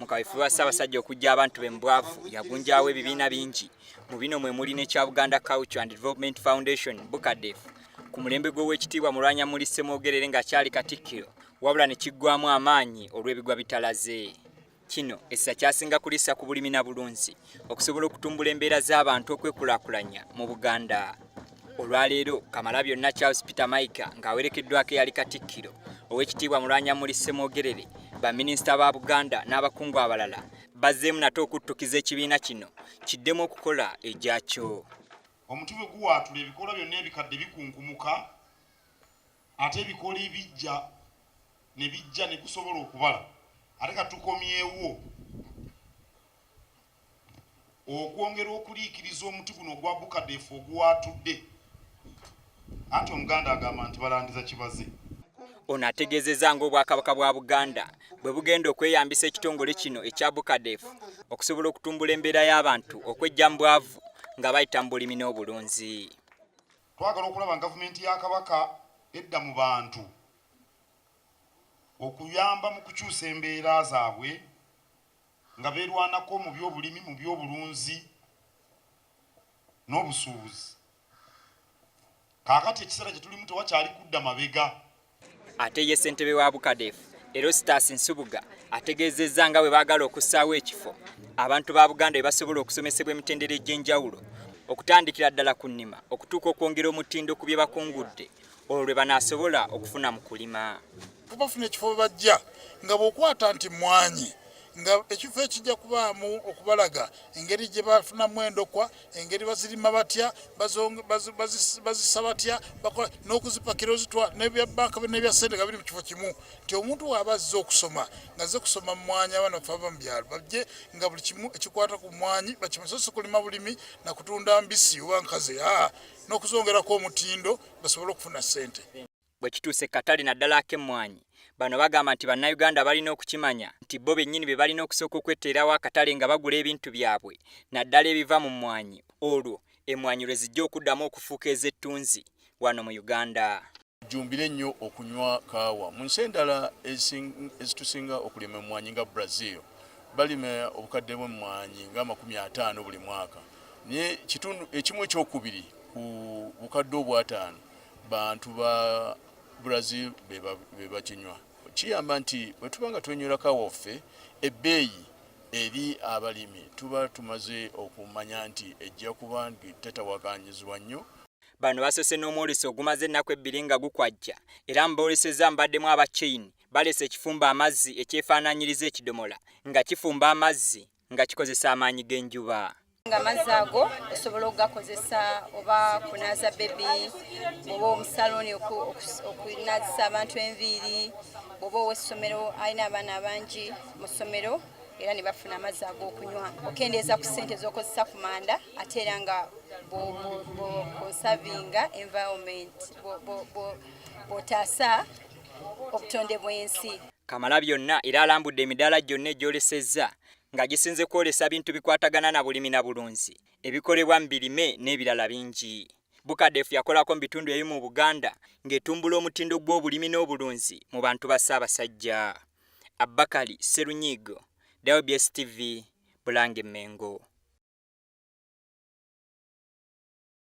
Mu kaweefube wa Ssaabasajja okuggya abantu be mu bwavu, yagunjaawo ebibiina bingi. Mu bino mwe muli n'ekya Buganda Culture and Development Foundation, BUCADEF, ku mulembe gw'Oweekitiibwa Mulwanyamuli Ssemwogerere ng'akyali Katikkiro, wabula ne kiggwamu amaanyi olw'ebigwa bitalaze. Kino essira kyasinga kulissa ku bulimi na bulunzi okusobola okutumbula embeera z'abantu okwekulaakulanya mu Buganda. Olwaleero Kamalabyonna Charles Peter Mayiga ng'awerekeddwako eyali Katikkiro Oweekitiibwa Mulwanyamuli Ssemwogerere, baminisita ba Buganda n'abakungu abalala bazzeemu nate okuttukiza ekibiina kino kiddemu okukola egyakyo. Omuti bwe guwaatula ebikoola byonna ebikadde bikunkumuka ate ebikoola ebijja ne bijja ne gusobola okubala ate ka tukomyewo okwongera okuliikiriza omuti guno ogwa Bukadefu oguwaatudde anti Omuganda agamba nti balandiza kibaze. Ono ategeezezza ng'Obwakabaka bwa Buganda bwe bugenda okweyambisa ekitongole kino ekya Bucadef okusobola okutumbula embeera y'abantu okweggya mu bwavu nga bayita mu bulimi n'obulunzi. Twagala okulaba nga gavumenti ya Kabaka edda mu bantu okuyamba mu kukyusa embeera zaabwe nga beerwanako mu by'obulimi, mu by'obulunzi n'obusuubuzi. Kaakati ekiseera kye tulimu tewakyali kudda mabega. Ate ye ssentebe wa Bucadef, Erostus Nsubuga ategeezezza nga bwe baagala okussaawo ekifo abantu ba Buganda bwe basobola okusomesebwa emitendera egy'enjawulo okutandikira ddala ku nnima okutuuka okwongera omutindo ku bye bakungudde olwo lwe banaasobola okufuna mu kulima. Bafuna ekifo bwe bajja nga bw'okwata nti mmwanyi nga ekifo ekijja kubaamu okubalaga engeri gye bafunamu endokwa, engeri bazirima batya, bazisa batya, bakola n'okuzipakira ozitwa n'ebya bbanka n'ebya ssente nga biri mu kifo kimu, nti omuntu w'aba azze okusoma nga azze kusoma mmwanyi, abaana baffe abava mu byalo bajje nga buli kimu ekikwata ku mmwanyi bakimanye, so si kulima bulimi na kutunda mbisi oba nkaze, n'okuzongerako omutindo basobole okufuna ssente. Bwe kituuse ku katale naddala ak'emmwanyi, bano bagamba nti Bannayuganda balina okukimanya nti bo bennyini be balina okusooka okweteerawo akatale nga bagula ebintu byabwe naddala ebiva mu mmwanyi olwo emmwanyi lwe zijja okuddamu okufuuka ez'ettunzi wano mu Uganda. Tujjumbire nnyo okunywa kaawa. Mu nsi endala ezitusinga okulima emmwanyi nga Brazil, balima obukadde bw'emmwanyi nga 50 buli mwaka, naye kitundu ekimu ekyokubiri ku bukadde obwataano bantu ba Brazil be bakinywa. Kiyamba nti bwe tuba nga twenywera kaawa waffe, ebbeeyi eri abalimi tuba tumaze okumanya nti ejja kuba tetawakanyizibwa nnyo. Bano basoose n'omwoleso ogumaze ennaku ebbiri nga gukwajja era mu boolesezza mubaddemu aba Chain baleese ekifumba amazzi ekyefaanaanyiriza ekidomola nga kifumba amazzi nga kikozesa amaanyi g'enjuba. Nga amazzi ago osobola okugakozesa oba kunaaza bebi, bw'oba omusaluuni okunaazisa abantu enviiri, bw'oba ow'essomero alina abaana abangi mu ssomero era ne bafuna amazzi ag'okunywa, okendeeza ku ssente z'okozesa ku manda ate era nga bw'okonsavinga environment, bw'otaasa obutonde bw'ensi. Kamalabyonna era alambudde emidaala gyonna egyolesezza nga gisinze kwolesa bintu bikwatagana na bulimi na bulunzi, ebikolebwa mu birime n'ebirala bingi. Bucadef yakolako mu bitundu ebimu mu Buganda ng'etumbula omutindo gw'obulimi n'obulunzi mu bantu ba Ssaabasajja. Abakali Sserunyiigo, WBS TV, Bulange Mmengo.